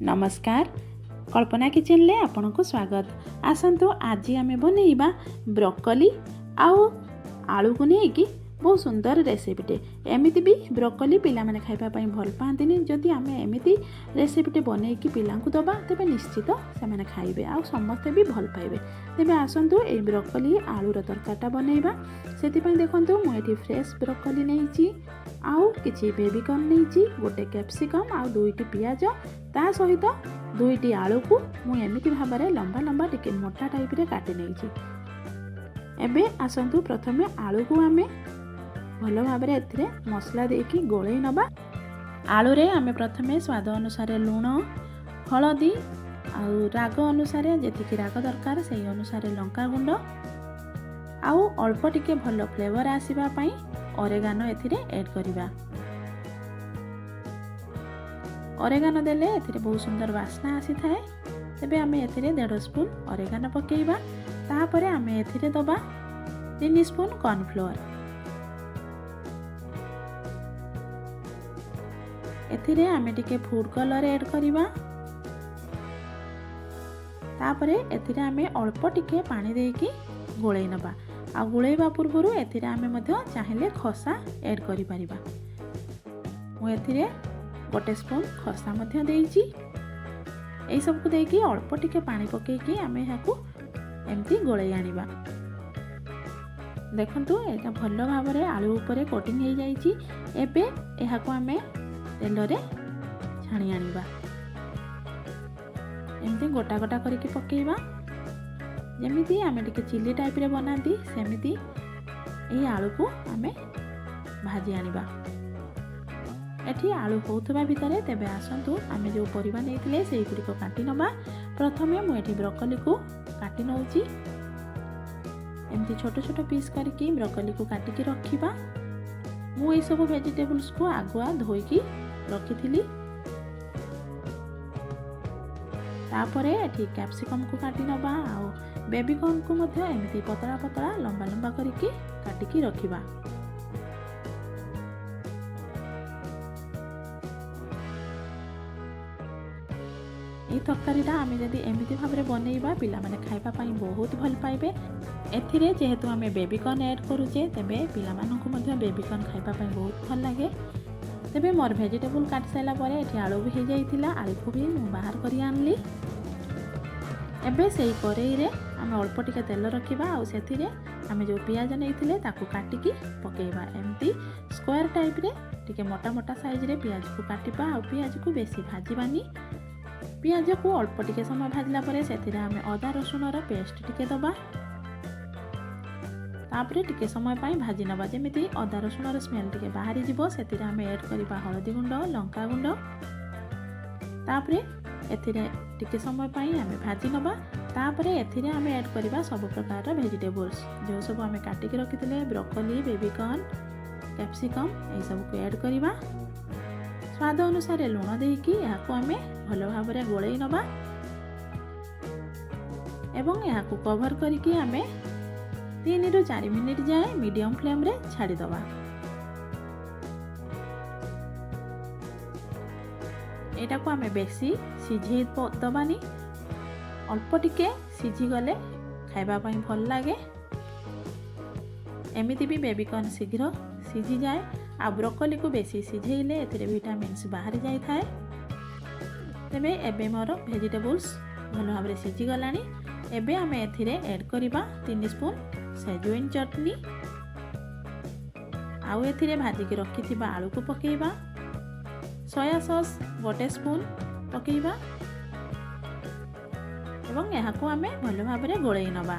ନମସ୍କାର, କଳ୍ପନା କିଚେନରେ ଆପଣଙ୍କୁ ସ୍ୱାଗତ। ଆସନ୍ତୁ, ଆଜି ଆମେ ବନେଇବା ବ୍ରୋକଲି ଆଉ ଆଳୁକୁ ନେଇକି ବହୁତ ସୁନ୍ଦର ରେସିପିଟେ। ଏମିତି ବି ବ୍ରୋକଲି ପିଲାମାନେ ଖାଇବା ପାଇଁ ଭଲ ପାଆନ୍ତିନି। ଯଦି ଆମେ ଏମିତି ରେସିପିଟେ ବନେଇକି ପିଲାଙ୍କୁ ଦେବା, ତେବେ ନିଶ୍ଚିତ ସେମାନେ ଖାଇବେ ଆଉ ସମସ୍ତେ ବି ଭଲ ପାଇବେ। ତେବେ ଆସନ୍ତୁ, ଏଇ ବ୍ରୋକଲି ଆଳୁର ତରକାରୀଟା ବନେଇବା। ସେଥିପାଇଁ ଦେଖନ୍ତୁ, ମୁଁ ଏଠି ଫ୍ରେଶ୍ ବ୍ରୋକଲି ନେଇଛି ଆଉ କିଛି ବେବିକର୍ନ ନେଇଛି, ଗୋଟେ କ୍ୟାପ୍ସିକମ୍ ଆଉ ଦୁଇଟି ପିଆଜ। ତା ସହିତ ଦୁଇଟି ଆଳୁକୁ ମୁଁ ଏମିତି ଭାବରେ ଲମ୍ବା ଲମ୍ବା, ଟିକେ ମୋଟା ଟାଇପ୍ରେ କାଟି ନେଇଛି। ଏବେ ଆସନ୍ତୁ, ପ୍ରଥମେ ଆଳୁକୁ ଆମେ ଭଲ ଭାବରେ ଏଥିରେ ମସଲା ଦେଇକି ଗୋଳେଇ ନେବା। ଆଳୁରେ ଆମେ ପ୍ରଥମେ ସ୍ୱାଦ ଅନୁସାରେ ଲୁଣ, ହଳଦୀ ଆଉ ରାଗ ଅନୁସାରେ, ଯେତିକି ରାଗ ଦରକାର ସେଇ ଅନୁସାରେ ଲଙ୍କା ଗୁଣ୍ଡ ଆଉ ଅଳ୍ପ ଟିକେ ଭଲ ଫ୍ଲେଭର୍ ଆସିବା ପାଇଁ ଅରେଗାନୋ ଏଥିରେ ଏଡ଼୍ କରିବା। ଅରେଗାନୋ ଦେଲେ ଏଥିରେ ବହୁତ ସୁନ୍ଦର ବାସ୍ନା ଆସିଥାଏ। ତେବେ ଆମେ ଏଥିରେ 1.5 ସ୍ପୁନ୍ ଅରେଗାନୋ ପକାଇବା। ତାପରେ ଆମେ ଏଥିରେ ଦେବା 3 ସ୍ପୁନ୍ କର୍ଣ୍ଣଫ୍ଲୋର୍। ଏଥିରେ ଆମେ ଟିକେ ଫୁଡ଼୍ କଲର୍ ଏଡ଼୍ କରିବା। ତାପରେ ଏଥିରେ ଆମେ ଅଳ୍ପ ଟିକେ ପାଣି ଦେଇକି ଗୋଳେଇ ନେବା। ଆଉ ଗୋଳେଇବା ପୂର୍ବରୁ ଏଥିରେ ଆମେ ମଧ୍ୟ ଚାହିଁଲେ ଖସା ଏଡ଼୍ କରିପାରିବା। ମୁଁ ଏଥିରେ 1 ସ୍ପୁନ୍ ଖସା ମଧ୍ୟ ଦେଇଛି। ଏଇସବୁକୁ ଦେଇକି ଅଳ୍ପ ଟିକେ ପାଣି ପକାଇକି ଆମେ ଏହାକୁ ଏମିତି ଗୋଳେଇ ଆଣିବା। ଦେଖନ୍ତୁ, ଏଇଟା ଭଲ ଭାବରେ ଆଳୁ ଉପରେ କୋଟିଂ ହେଇଯାଇଛି। ଏବେ ଏହାକୁ ଆମେ ତେଲରେ ଛାଣି ଆଣିବା। ଏମିତି ଗୋଟା ଗୋଟା କରିକି ପକାଇବା। ଯେମିତି ଆମେ ଟିକେ ଚିଲି ଟାଇପ୍ରେ ବନାନ୍ତି, ସେମିତି ଏହି ଆଳୁକୁ ଆମେ ଭାଜି ଆଣିବା। ଏଠି ଆଳୁ ହେଉଥିବା ଭିତରେ ତେବେ ଆସନ୍ତୁ, ଆମେ ଯେଉଁ ପରିବା ନେଇଥିଲେ ସେଇଗୁଡ଼ିକ କାଟି ନେବା। ପ୍ରଥମେ ମୁଁ ଏଠି ବ୍ରୋକଲିକୁ କାଟି ନେଉଛି। ଏମିତି ଛୋଟ ଛୋଟ ପିସ୍ କରିକି ବ୍ରୋକଲିକୁ କାଟିକି ରଖିବା। ମୁଁ ଏଇସବୁ ଭେଜିଟେବୁଲ୍ସକୁ ଆଗୁଆ ଧୋଇକି ରଖିଥିଲି। ତାପରେ ଏଠି କ୍ୟାପ୍ସିକମ୍କୁ କାଟି ନେବା ଆଉ ବେବିକର୍ନକୁ ମଧ୍ୟ ଏମିତି ପତଳା ପତଳା, ଲମ୍ବା ଲମ୍ବା କରିକି କାଟିକି ରଖିବା। ଏଇ ତରକାରୀଟା ଆମେ ଯଦି ଏମିତି ଭାବରେ ବନେଇବା, ପିଲାମାନେ ଖାଇବା ପାଇଁ ବହୁତ ଭଲ ପାଇବେ। ଏଥିରେ ଯେହେତୁ ଆମେ ବେବିକର୍ନ ଆଡ଼୍ କରୁଛେ, ତେବେ ପିଲାମାନଙ୍କୁ ମଧ୍ୟ ବେବିକର୍ନ ଖାଇବା ପାଇଁ ବହୁତ ଭଲ ଲାଗେ। ତେବେ ମୋର ଭେଜିଟେବୁଲ୍ କାଟି ସାରିଲା ପରେ ଏଠି ଆଳୁ ବି ହେଇଯାଇଥିଲା। ଆଳୁକୁ ବି ମୁଁ ବାହାର କରି ଆଣିଲି। ଏବେ ସେଇ କରେଇରେ ଆମେ ଅଳ୍ପ ଟିକେ ତେଲ ରଖିବା ଆଉ ସେଥିରେ ଆମେ ଯେଉଁ ପିଆଜ ନେଇଥିଲେ ତାକୁ କାଟିକି ପକାଇବା। ଏମିତି ସ୍କୋୟାର ଟାଇପ୍ରେ ଟିକେ ମୋଟା ମୋଟା ସାଇଜ୍ରେ ପିଆଜକୁ କାଟିବା ଆଉ ପିଆଜକୁ ବେଶୀ ଭାଜିବାନି। ପିଆଜକୁ ଅଳ୍ପ ଟିକେ ସମୟ ଭାଜିଲା ପରେ ସେଥିରେ ଆମେ ଅଦା ରସୁଣର ପେଷ୍ଟ ଟିକେ ଦେବା। ତାପରେ ଟିକେ ସମୟ ପାଇଁ ଭାଜି ନେବା, ଯେମିତି ଅଦା ରସୁଣର ସ୍ମେଲ୍ ଟିକେ ବାହାରିଯିବ। ସେଥିରେ ଆମେ ଆଡ଼୍ କରିବା ହଳଦୀ ଗୁଣ୍ଡ, ଲଙ୍କା ଗୁଣ୍ଡ। ତାପରେ ଏଥିରେ ଟିକେ ସମୟ ପାଇଁ ଆମେ ଭାଜି ନେବା। ତାପରେ ଏଥିରେ ଆମେ ଆଡ଼୍ କରିବା ସବୁ ପ୍ରକାରର ଭେଜିଟେବୁଲ୍ସ, ଯେଉଁ ସବୁ ଆମେ କାଟିକି ରଖିଥିଲେ, ବ୍ରୋକଲି, ବେବିକର୍ନ, କ୍ୟାପ୍ସିକମ୍, ଏଇସବୁକୁ ଆଡ଼୍ କରିବା। ସ୍ୱାଦ ଅନୁସାରେ ଲୁଣ ଦେଇକି ଏହାକୁ ଆମେ ଭଲ ଭାବରେ ଗୋଳେଇ ନେବା ଏବଂ ଏହାକୁ କଭର୍ କରିକି ଆମେ 3ରୁ 4 ମିନିଟ୍ ଯାଏଁ ମିଡ଼ିୟମ୍ ଫ୍ଲେମ୍ରେ ଛାଡ଼ିଦେବା। ଏଇଟାକୁ ଆମେ ବେଶୀ ସିଝେଇ ଦେବାନି। ଅଳ୍ପ ଟିକେ ସିଝିଗଲେ ଖାଇବା ପାଇଁ ଭଲ ଲାଗେ। ଏମିତି ବି ବେବିକର୍ନ ଶୀଘ୍ର ସିଝିଯାଏ ଆଉ ବ୍ରୋକଲିକୁ ବେଶୀ ସିଝେଇଲେ ଏଥିରେ ଭିଟାମିନ୍ସ ବାହାରି ଯାଇଥାଏ। ତେବେ ଏବେ ମୋର ଭେଜିଟେବୁଲ୍ସ ଭଲ ଭାବରେ ସିଝିଗଲାଣି। ଏବେ ଆମେ ଏଥିରେ ଆଡ଼୍ କରିବା 3 ସ୍ପୁନ୍ ସେଜୱାନ୍ ଚଟନି ଆଉ ଏଥିରେ ଭାଜିକି ରଖିଥିବା ଆଳୁକୁ ପକାଇବା। ସୋୟା ସସ୍ 1 ସ୍ପୁନ୍ ପକାଇବା ଏବଂ ଏହାକୁ ଆମେ ଭଲ ଭାବରେ ଗୋଳେଇ ନେବା।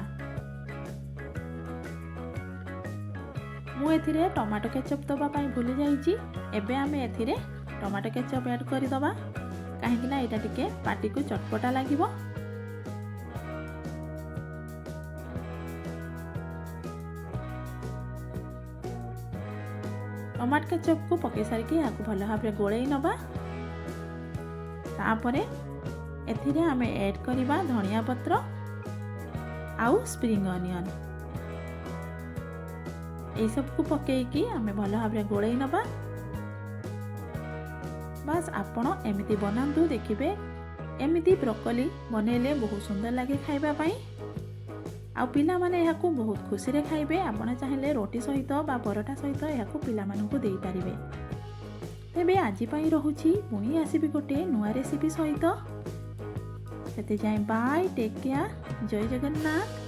ମୁଁ ଏଥିରେ ଟମାଟୋ କେଚପ୍ ଦେବା ପାଇଁ ଭୁଲି ଯାଇଛି। ଏବେ ଆମେ ଏଥିରେ ଟମାଟୋ କେଚପ୍ ଆଡ଼୍ କରିଦେବା, କାହିଁକିନା ଏଇଟା ଟିକେ ପାଟିକୁ ଚଟପଟା ଲାଗିବ। ଟମାଟୋ କେଚପ୍କୁ ପକାଇ ସାରିକି ଏହାକୁ ଭଲ ଭାବରେ ଗୋଳେଇ ନେବା। ତାପରେ ଏଥିରେ ଆମେ ଆଡ଼୍ କରିବା ଧନିଆ ପତ୍ର ଆଉ ସ୍ପ୍ରିଙ୍ଗ ଅନିଅନ୍। ଏଇସବୁକୁ ପକାଇକି ଆମେ ଭଲ ଭାବରେ ଗୋଳେଇ ନେବା। ବାସ୍, ଆପଣ ଏମିତି ବନାନ୍ତୁ, ଦେଖିବେ। ଏମିତି ବ୍ରୋକଲି ବନେଇଲେ ବହୁତ ସୁନ୍ଦର ଲାଗେ ଖାଇବା ପାଇଁ, ଆଉ ପିଲାମାନେ ଏହାକୁ ବହୁତ ଖୁସିରେ ଖାଇବେ। ଆପଣ ଚାହିଁଲେ ରୋଟି ସହିତ ବା ପରଟା ସହିତ ଏହାକୁ ପିଲାମାନଙ୍କୁ ଦେଇପାରିବେ। ତେବେ ଆଜି ପାଇଁ ରହୁଛି। ପୁଣି ଆସିବି ଗୋଟେ ନୂଆ ରେସିପି ସହିତ। ସେତେ ଯାଏଁ ବାଏ, ଟେକ୍ କେୟାର, ଜୟ ଜଗନ୍ନାଥ।